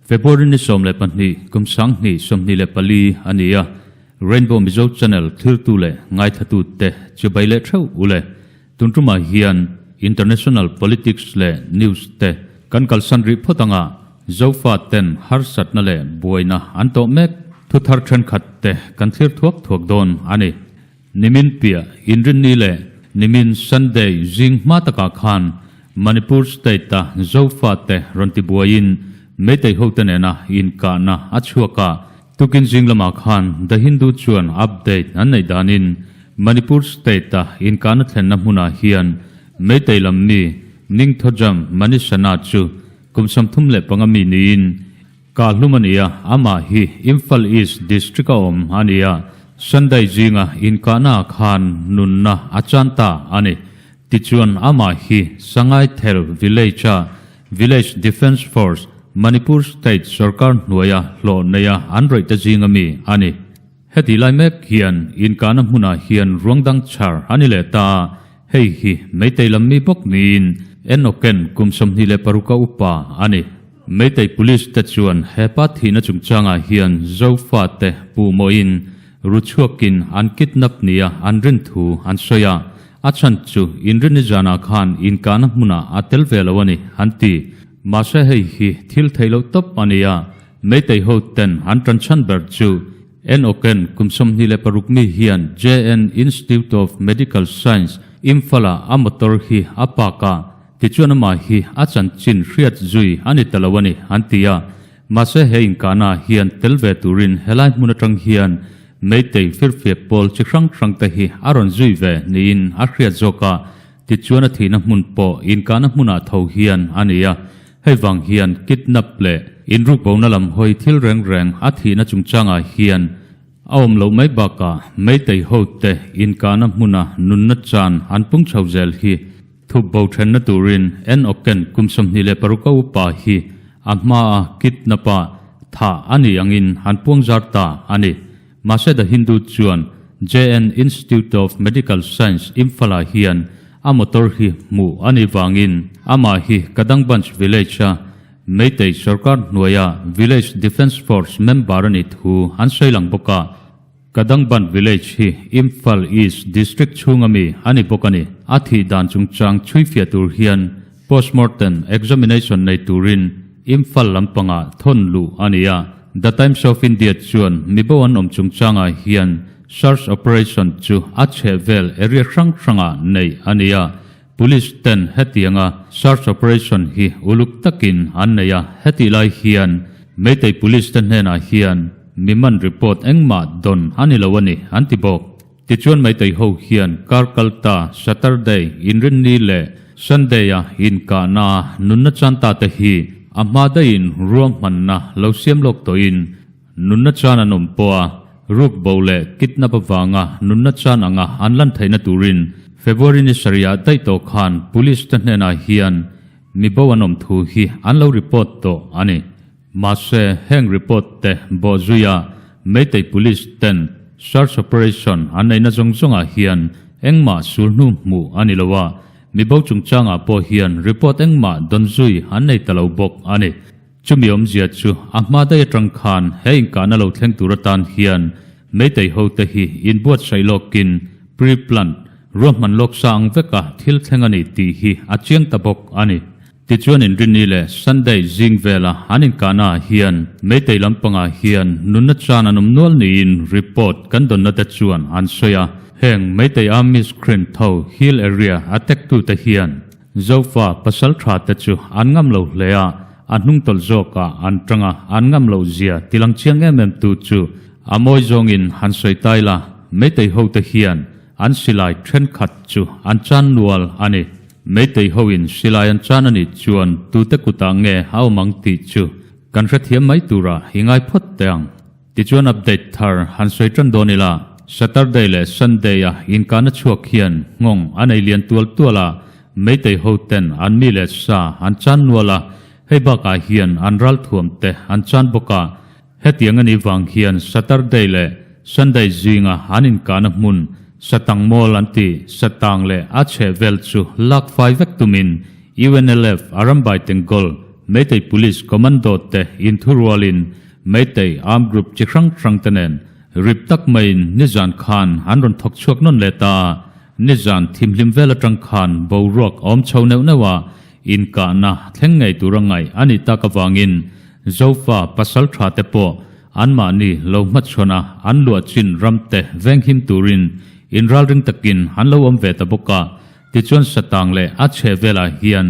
February ni 12 kum 20 24 a ni a, Rainbow Mizo Channel thiltu leh ngaithlatute chu bai leh theuh u le. Tun tumah hian International Politics leh News te kan kalsan rih phawt anga Zofa ten harsatna leh buaina an tawh mek thu thar thenkhat te kan thlir thuak thuak dawn a ni. Nimin piah Inrinni leh nimin Sunday zing hma takah khan Manipur State-a Zofa te rawn ti buaiin Meitei hote nena inkahna a chhuak a, Tukin zing lamah khan The Hindu chuan update an neih danin Manipur state-a inkahna thlenna hmunah hian Meitei lam mi Ningthojam Manisana chu kum 35 mi niin kahhlum a ni a, amah hi Imphal East District-a awm a ni a, Sunday zinga inkahnaah khan nunna a chan ta a ni. Tichuan amah hi Sangaithel Village-a Village Defence Force, Manipur State sorkar hnuaia hlawh neia an rawih te zinga mi a ni. Heti lai mek hian inkahna hmunah hian ruang dang chhar a ni leh ta a, hei hi Meitei lam mi bawk niin Enoken kum 26 a upa a ni. Meitei Police te chuan hepa thihna chungchangah hian Zofa te puhmawhin ruchhuakin an kidnap nia an rin thu an sawi a, A chhan chu inrinni zanah khan inkahna hmunah a tel ve lo a ni, an ti. Mahse hei hi thil theih loh tawp a ni a, Meitei ho ten an tan chhan ber chu Enoken kum 26 mi hian JN Institute of Medical Science, Imphal-ah a motor hi a park a, tichuan amah hi a chanchin hriat zui a ni ta lo a ni, an ti a. Mahse he inkahna hian tel ve turin helai hmun atang hian Meitei firfiak pawl chi hrang hrang te hi a rawn zui ve niin a hriat zawk a, tichuan a thihna hmun pawh inkahna hmunah tho hian a ni a. Hei vang hian kidnap leh inrukbona lam hawi thil reng reng a thihna chungchangah hian a awm loh mai bakah Meitei hote inkahna hmuna nunna chan an pung chho zel hi Thup bo thenna turin Enoken kum 26 a upa hi a hmaa kidnap-a thah a nih angin an puang zar ta a ni. Mahse The Hindu chuan JN Institute of Medical Science Imphal-ah hian a motor hi hmuh a nih vangin amah hi Kadangbanch village-a Meitei sorkar hnuaia Village Defence Force member a nih thu an sawi lang bawk a. Kadangban Village hi Imphal East District chhunga mi a ni bawk a ni. A thih dan chungchang chhuifiah tur hian postmortem examination nei turin Imphal lampangah thawn luh a ni a. The Times of India chuan mibo an awm chungchangah hian search operation chu a chhehvel area hrang hrangah neih a ni a. Police ten hetianga search operation hi uluk takin an nei a, hetih lai hian Meitei Police te hnenah hian mi man report engmah dawn a ni lo a ni, an ti bawk. Tichuan Meitei ho hian kar kal ta Saturday, Inrinni leh Sunday-a inkahna a nunna chan ta te hi a hma daihin ruahmanna lo siam lawk tawhin nunna chan an awm pawh a, ruk bo leh kidnap avanga nunna chan anga an lan theihna turin February ni sarihah daih tawh khan Police te hnenah hian mi bo an awm thu hi an lo report tawh a ni. Mahse, heng report te bawhzuia Meitei Police ten search operation an neihna zawng zawngah hian engmah sulhnu hmuh a ni lo a, mi bo chungchangah pawh hian report engmah dawn zui an nei ta lo bawk a ni. Chumi awmzia chu a hma daih atang khan he inkahna lo thleng tur atan hian Meitei hote hi inbuatsaih lawkin pre-planned ruahman lawk sa ang veka thil thleng a ni tih hi a chiang ta bawk a ni. Tichuan Inrinni leh Sunday zing vela an inkahnaah hian Meitei lampangah hian nunna chan an awm nual niin report kan dawnna te chuan an sawi a. Heng Meitei Army Screen tho Hill Area attack tute hian Zofa pasal tha te chu an ngam lo hle a, a hnungtawlh zawkah an tang a, an ngam loh zia tilang chiang em em tu chu a mawi zawngin han sawi tai la, Meitei hote hian an silai thenkhat chu an chan nual a ni. Meitei hoin silai an chan a nih chuan tute kutah nge a awm ang tih chu kan hrethiam mai turah i ngai phawt teh ang. Tichuan update thar han sawi tan dawn ila, Saturday leh Sunday a inkahna chhuak hian nghawng a nei lian tual tual a, Meitei hoten an mi leh sa an chan nual a, hei bakah hian an ralthuam te an chan bawk a, hetiang a nih vang hian Saturday leh. Sunday zinga an inkahna hmun Satang Mall an tih Satang leh a chhehvel chu lak fai vek tumin UNLF Arambai Tengkol Meitei Police Commando te inthurualin Meitei Armed Group chi hrang hrang te nen rip tak maiin nizan khan an rawn thawk chhuak nawn leh ta a, nizan thimhlim vel atang khan boruak a awm chho neuh neuh a, inkahna thleng ngei tura ngaih a nih tak avangin Zofa pasal tha te pawh anmahni lo hmachhawn a an luah chin ram te venghim turin inralring takin an lo awm ve ta bawk a. Tichuan Satang leh a chheh velah hian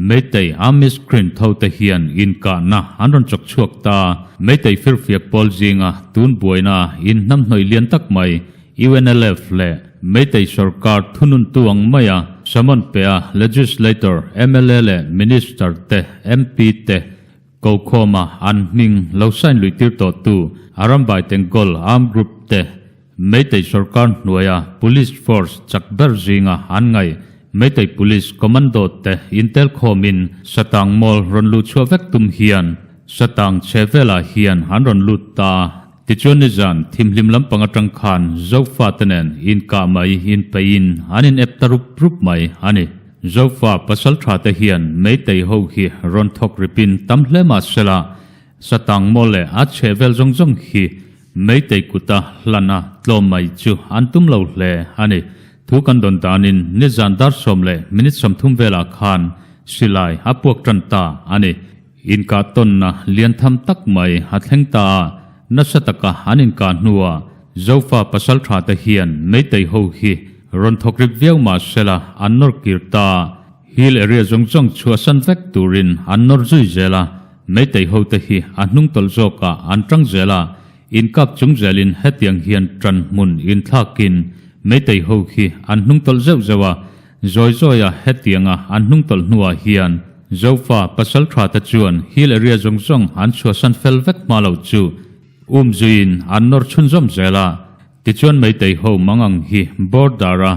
Meitei Army Screen tho te hian inkahna an rawn chawk chhuak ta. Meitei firfiak pawl zinga tun buaina inhnamhnawih lian tak mai UNLF leh Meitei sorkar thununtu ang maia Samon Pea Legislator, mla leh Minister te, MP te kokhawma an hming lo sign luihtir tawhtu Arambai Tengkol Armed Group te Meitei sorkar hnuaia Police Force chak ber zinga an ngaih Meitei Police Commando te intel khawmin Satang Mall rawn luh chhuah vek tum hian Satang chhe velah hian an rawn lut ta. Tichuan nizan thimhlim lampang atang khan Zofa te nen inkah mai inpeihin an in ep ta rup rup mai a ni. Zofa pasal tha te hian Meitei ho hi rawn thawk ripin tam hle mah sela Satang Mall leh a chheh vel zawng zawng hi Meitei kuta hlana tlawm mai chu an tum lo hle a ni. Thu kan dawn danin nizan dar sawm leh minute 30 velah khan silai a puak tan ta a ni. Inkah tawnna lian tham tak mai a thleng ta a, nasa taka an inkah hnuah Zofa pasal tha te hian Meitei ho hi rawn thawk rip viau mah sela an nawr kir ta a, hill area zawng zawng chhuahsan vek turin an nawr zui zel a. Meitei hote hi a hnung tawlh zawkah an tang zel a, inkap chung zelin hetiang hian tan hmun inthlakin Meitei ho hi an hnung tawlh zeuh zeuh a, zawi zawia hetianga an hnung tawlh hnuah hian Zofa pasal tha te chuan hill area zawng zawng an chhuahsan fel vek hma lo chu um zuiin an nawr chhunzawm zel a, tichuan Meitei ho mangang hi border a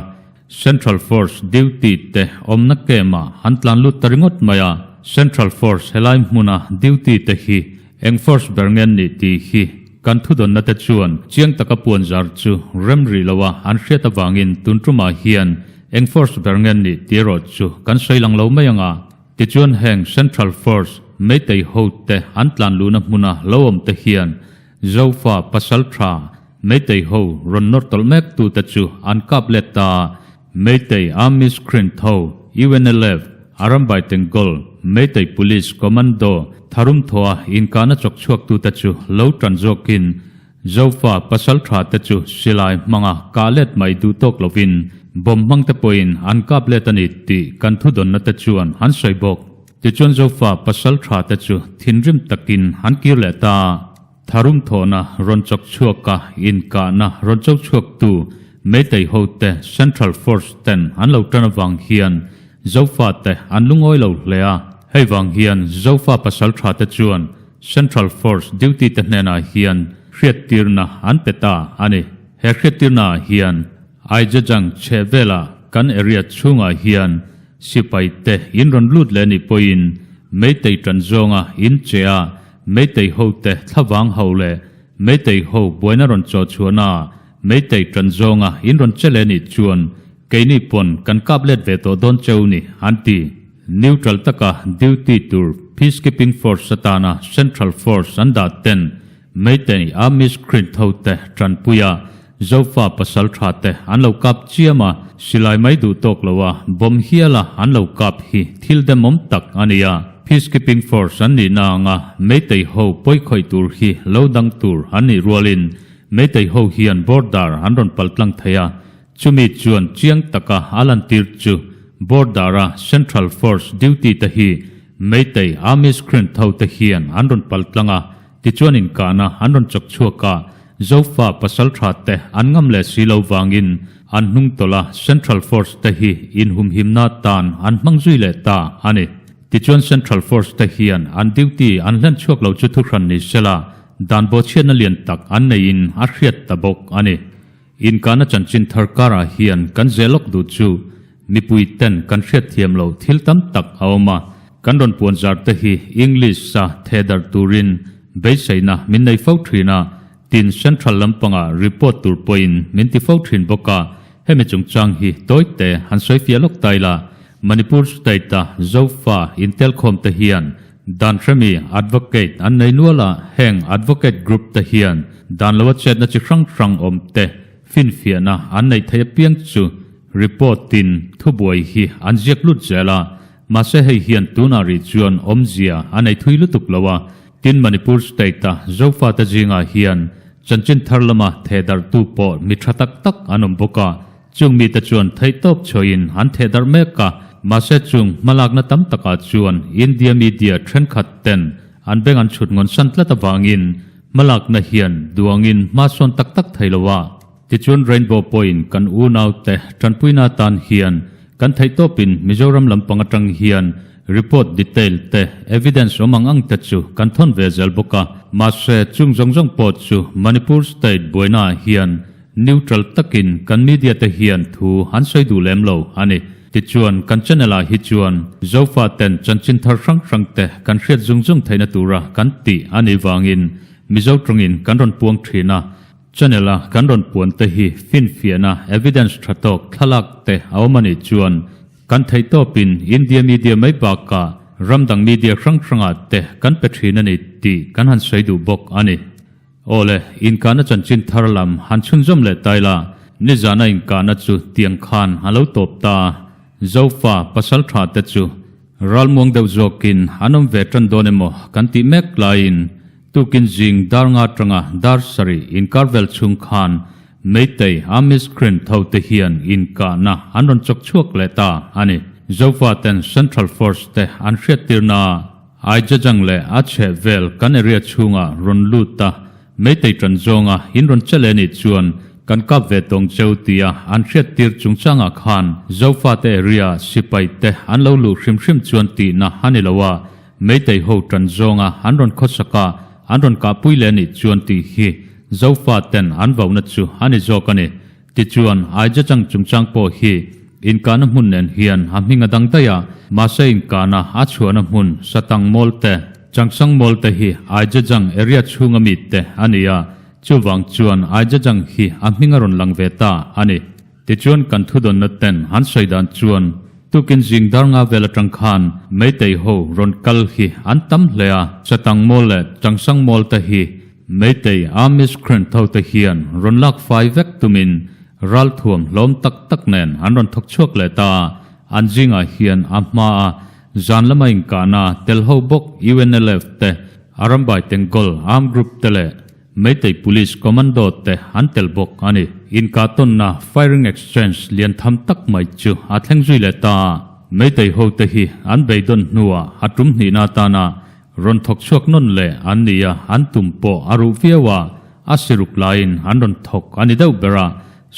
Central Force duty te awmna camp ah an tlan lut ta ringawt mai a, Central Force helai hmuna duty te hi eng force ber nge an nih tih hi kan thudawnna te chuan chiang taka puan zar chu rem rih lo a an hriat avangin tun tumah hian eng force ber nge an nih tih erawh chu kan sawi lang lo mai ang a. Tichuan heng Central Force Meitei ho te an tlan luhna hmuna lo awm te hian Zofa pasal tha Meitei ho rawn nawr tawlh mek tu te chu an kap let ta. Meitei Army Screen tho, UNLF, Arambai Tengkol, Meitei Police Commando, Tharum thaw a inkahna chawk chhuak tu te chu lo tan zawkin Zofa pasal tha te chu silai hmanga kah let mai duh tawk lovin bomb hmang te pawhin an kap let a ni tih kan thudawnna te chuan an sawi bawk. Tichuan Zofa pasal tha te chu thinrim takin an kir leh ta. Tharum thawhna rawn chawk chhuaka inkahna rawn cho chhuaktu Meitei hote Central Force ten an lo tan avang hian Zofa te an lungawi lo hle a. Hei vang hian Zofa pasal tha te chuan Central Force duty te hnenah hian hriattirna an pe ta a ni. He hriattirna ah hian Aijajang chhehvelah kan area chhungah hian sipai te in rawn lut leh nih pawhin Meitei tan zawnga in che a, Meitei hote thlavang ho leh Meitei ho buaina rawn chaw chhuahna ah Meitei tan zawnga in rawn che leh nih chuan keini pawn kan kap let ve tawh dawn cheu ni an ti. Neutral taka duty tur Peacekeeping Force atana Central Force an dah ten Meitei Army Screen tho te tanpuia Zofa pasal tha te an lo kap chiam a, silai mai duh tawk lo a bomb hial a an lo kap hi thil demawm tak a ni a. Peacekeeping Force an nihna anga Meitei ho pawi khawih tur hi lo dang tur an nih rualin Meitei ho hian border an rawn pal tlang thei a, chumi chuan chiang taka a lantir chu border a Central Force duty te hi Meitei Army Screen tho te hian an rawn pal tlang a, Tichuan inkahna an rawn chawk chhuak a, Zofa pasal tha te an ngam leh si lo vangin an hnung tawlh a, Central Force te hi inhumhimna tan an hmang zui leh ta a ni. Tichuan Central Force te hian an duty an hlen chhuak lo chu thuhran ni sela, dan bawhchhiatna lian tak an neihin a hriat ta bawk a ni. Inkahna chanchin thar karah hian kan ze lawk duh chu mipui ten kan hriatthiam loh thil tam tak a awm a, kan rawn puan zar te hi English a theh darh turin beiseina min nei fo thin a. Tin, Central lampanga report tur pawhin min ti fo thin bawk a, hemi chungchang hi tawite han sawi fiah lawk ta ila, Manipur State-a Zofa intelkhawm te hian dan hremi advocate an nei nual a, heng advocate group te hian dan loa chetna chi hrang hrang awm te finfiahna an neih theih apiang chu report-in thubuai hi an ziak lut zel a, mahse hei hian tunah rih chuan awmzia a nei thui lutuk lo a. Tin, Manipur State-a Zofate zingah hian chanchin thar lama thehdarhtu pawh mi tha tak tak an awm bawk a, chung mite chuan theihtawp chhuahin an thehdarh mek a, mahse chung hmalakna tam takah chuan India media thenkhat ten an beng an chhut ngawnsan tlat avangin hmalakna hian duangin hma sawn tak tak thei lo a. Tichuan Rainbow pawhin kan unaute tanpuina atan hian kan theihtawpin Mizoram lampang atang hian report detail te, evidence awm ang ang te chu kan thawn ve zel bawk a. Mahse chung zawng zawng pawh chu Manipur state buainaah hian neutral takin kan media te hian thu an sawi duh lem lo a ni. Tichuan kan channel ah hi chuan Zofa ten chanchin thar hrang hrang te kan hriat zung zung theihna tura kan tih a nih vangin Mizo tawngin kan rawn puang thin a. Channel a kan rawn puan te hi finfiahna, evidence tha tawk, thlalak te a awm a nih chuan kan theih tawpin India media mai bakah ram dang media hrang hrangah te kan pe thin a ni tih kan han sawi duh bawk a ni. Awle, inkahna chanchin thar lam han chhunzawm leh ta ila, nizana inkahna chu tiang khan a lo tawp ta a, Zofa pasal tha te chu ralmuang deuh zawkin an awm ve tan dawn emaw kan tih mek laiin Tukin zing dar nga atanga dar sarih inkar vel chhung khan Meitei Army Screen tho te hian inkahna an rawn chawk chhuak leh ta a ni. Zofa ten Central Force te an hriattirna a Aijajang leh a chheh vel kan area chhunga rawn lut a Meitei tan zawnga in rawn che leh nih chuan kan kap ve tawng cheu tia an hriattir chungchangah khan Zofa te area sipai te an lo luh hrim hrim chuan tihna a ni lo a, Meitei ho tan zawnga an rawn khawsak a, an rawn kahpui leh anih chuan tih hi Zofa ten an vauna chu a ni zawk a ni. Tichuan, Aijachang chungchang pawh hi inkahna hmun nen hian a hming a dang daih a, mahse inkahna a chhuahna hmun Satang Mall te, Changsang Mall te hi Aijachang area chhunga mi te a ni a, chuvang chuan Aijachang hi a hming a rawn lang ve ta a ni. Tichuan kan thudawnna ten an sawi dan chuan tukin zing dar nga vel atang khan Meitei ho rawn kal hi an tam hle a, Chatang Mall leh Changsang Mall te hi Meitei Army Screen tho te hian rawn lak fai vek tumin ralthuam hlawm tak tak nen an rawn thawk chhuak leh ta a, an zingah hian a hma a zan lama inkahna tel ho bawk UNLF te, Arambai Tengkol Armed Group te leh Meitei Police Commando te an tel bawk a ni. Inkahtawnna, firing exchange, lian tham tak mai chu a thleng zui leh ta a. Meitei hote hi an beidawn hnuah a tum hnihna atana rawn thawk chhuak nawn leh an ni a, an tum pawh a ruh viau a, a siruk laiin an rawn thawk a ni deuh ber a.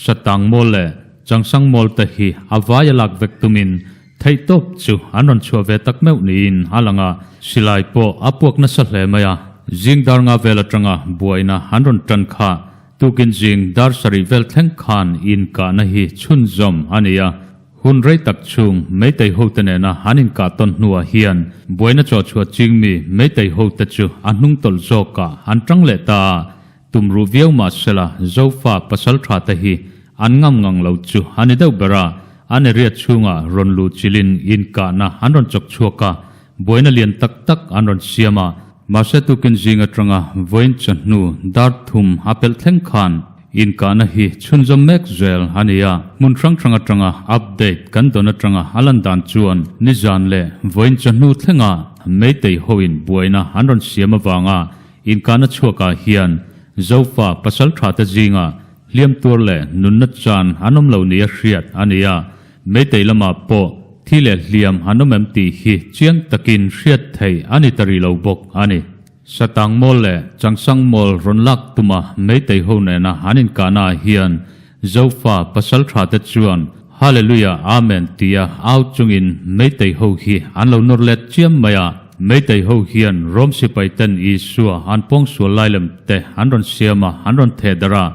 Satang Mall leh Changsang Mall te hi a vai a lak vek tumin Theihtawp chu an rawn chhuah ve tak meuh niin a lang a, silai pawh a puak nasa hle mai a. Zing dar nga vel atanga buaina an rawn tan kha tukin zing dar sarih vel thleng khan inkahna hi chhunzawm a ni a. Hun rei tak chhung Meitei hote nena an inkah tawn hnuah hian buaina chawhchhuah chingmi Meitei hote chu a hnung tawlh zawkah an tang leh ta a, Tumruh viau mah sela Zofa pasal tha te hi an ngam ngang lo chu a ni deuh ber a, an area chhungah rawn luh chilhin inkahna an rawn chawk chhuak a, buaina lian tak tak an rawn siam a. Mahse tukin zing atanga vawiin chawhnu dar thum a pelh thleng khan inkahna hi chhunzawm mek zel a ni a, hmun hrang hrang atanga update kan dawn atanga a lan dan chuan nizan leh vawiin chawhnu thlenga Meitei hoin buaina an rawn siam avanga Inkahna chhuakah hian Zofa pasal thate zinga hliam tuar leh nunna chan an awm lo nia hriat a ni a, Meitei lamah pawh thi leh hliam an awm em tih hi chiang takin hriat theih a ni ta rih lo bawk a ni. Satang Mall leh Changsang Mall rawn lak tuma Meitei ho nena an inkahnaah hian Zofa pasal thate chuan Hallelujah Amen tia au chungin Meitei ho hi an lo nawr let chiam mai a. Meitei ho hian Rom sipai ten Isua an pawngsual lai lem te an rawn siam a, an rawn theh darh a.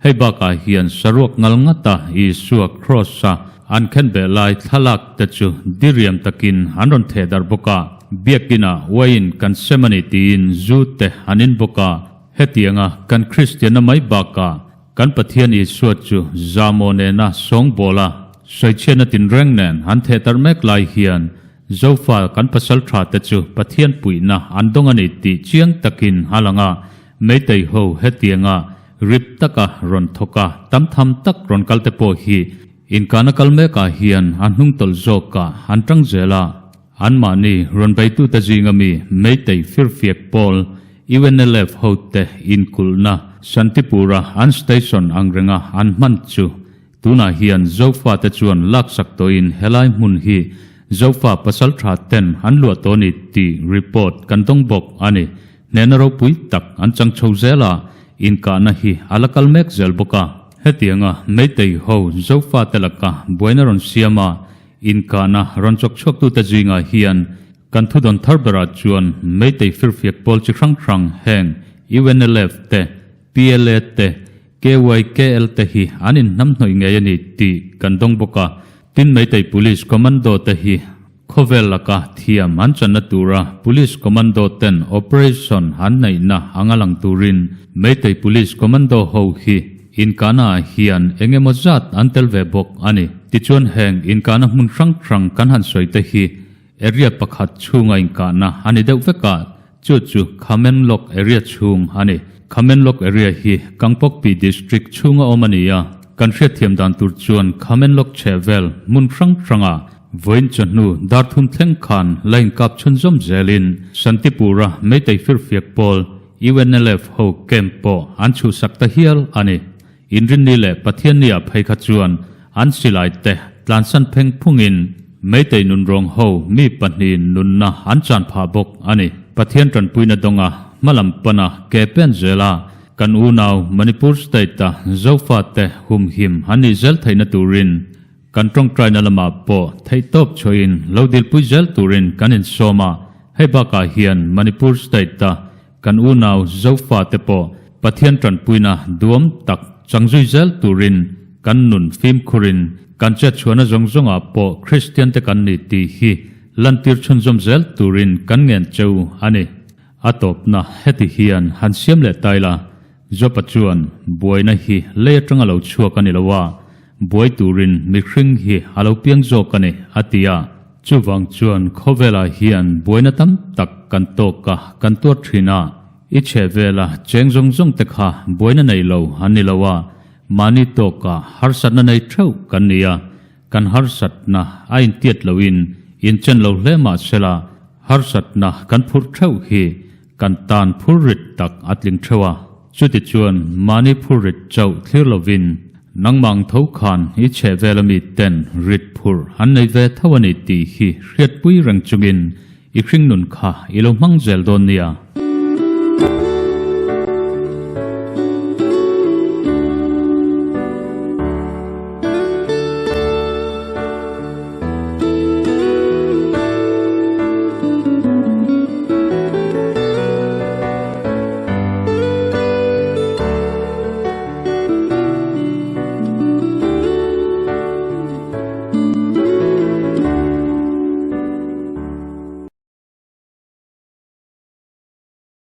Hei bakah hian saruak ngal ngata Isua Kross a an khenbeh lai thlalak te chu diriam takin an rawn theh darh bawk a. Biakinah uaiin kan sem a ni tiin zu te an in bawk a. Hetianga kan Kristianna mai bakah kan Pathian Isua chu zahmawh nena sawngbawla sawichhiatna tinreng nen an theh tarh mek lai hian Zofa kan pasal tha te chu Pathian puihna an dawng a ni tih chiang takin a lang a, Meitei ho hetianga rip taka rawn thawk a, tam tham tak rawn kal te pawh hi inkahna kal mekah hian a hnung tawlh zawkah an tang zel a. Anmahni rawn beitute zinga mi Meitei firfiak pawl UNLF hote inkulhna Shantipura an station ang renga an hman chu tunah hian Zofate chuan laksak tawhin helai hmun hi Zofa pasaltha ten an luah tawh a ni tih report kan dawng bawk a ni. Hnehna ropui tak an chang chho zel a, inkahna hi a la kal mek zel bawk a. Hetianga Meitei ho Zofate laka buaina rawn siam a, Inkahna rawn chawk chhuaktute zingah hian kan thudawn thar berah chuan Meitei firfiak pawl chi hrang hrang heng UNLF te, PLA te, KYKL te hi an inhnamhnawih ngei a ni tih kan dawng bawk a. Tin Meitei Police Commando te hi khawvel laka thiam an channa tura Police Commando ten operation an neihna anga lang turin Meitei Police Commando ho hi Inkahna ah hian eng emaw zat an tel ve bawk a ni. Tichuan heng inkahna hmun hrang hrang kan han sawi te hi area pakhat chhunga inkahna a ni deuh vek a, chu chu Khamenlok area chhung a ni. Khamenlok area hi Kangpokpi district chhunga awm a ni a, kan hriatthiam dan tur chuan Khamenlok chhehvel hmun hrang hranga vawiin chawhnu dar thum thleng khan la inkap chhunzawm zelin Shantipura Meitei firfiak pawl UNLF ho camp pawh an chhuhsak ta hial a ni. Inrinni leh Pathianni-ah phei kha chuan an silai te tlansan pheng phungin Meitei nunrawng ho mi pahnihin nunna an chan phah bawk a ni. Pathian tanpuina dawnga hmalam pana ke pen zela kan unau Manipur state-a Zofate humhim an nih zel theihna turin Kan tawngtaina lamah pawh theihtawp chhuahin lo dilpui zel turin kan insawm a, hei bakah hian Manipur state-a kan unau Zofa te pawh Pathian tanpuina duam tak changzui zel turin kan nun fimkhurin kan chetchhuahna zawng zawngah pawh Kristian te kan ni tih hi lantir chhunzawm zel turin kan ngen cheu a ni. A tawpna heti hian han siam leh ta ila, Jopa chuan buaina hi lei atanga lo chhuak a ni lo a, buai turin mihring hi a lo piang zawk a ni, a ti a. Chuvang chuan khawvelah hian buaina tam tak kan tawk a, kan tuar thin a. I chhe vela cheng zawng zawng te kha buaina nei lo an ni lo a, mahni tawka harsatna nei theuh kan ni a. Kan harsatna a intiat loin inchen lo hle mah sela, harsatna kan phurh theuh hi Kan tan phurrit tak a tling theuh a, chutichuan mahni phurrit chauh thlir lovin nangmah ang tho khan i chheh vel ami ten rit phurh an nei ve tho a ni tih hi hriatpui reng chungin i hringnun kha i lo hmang zel dawn nia.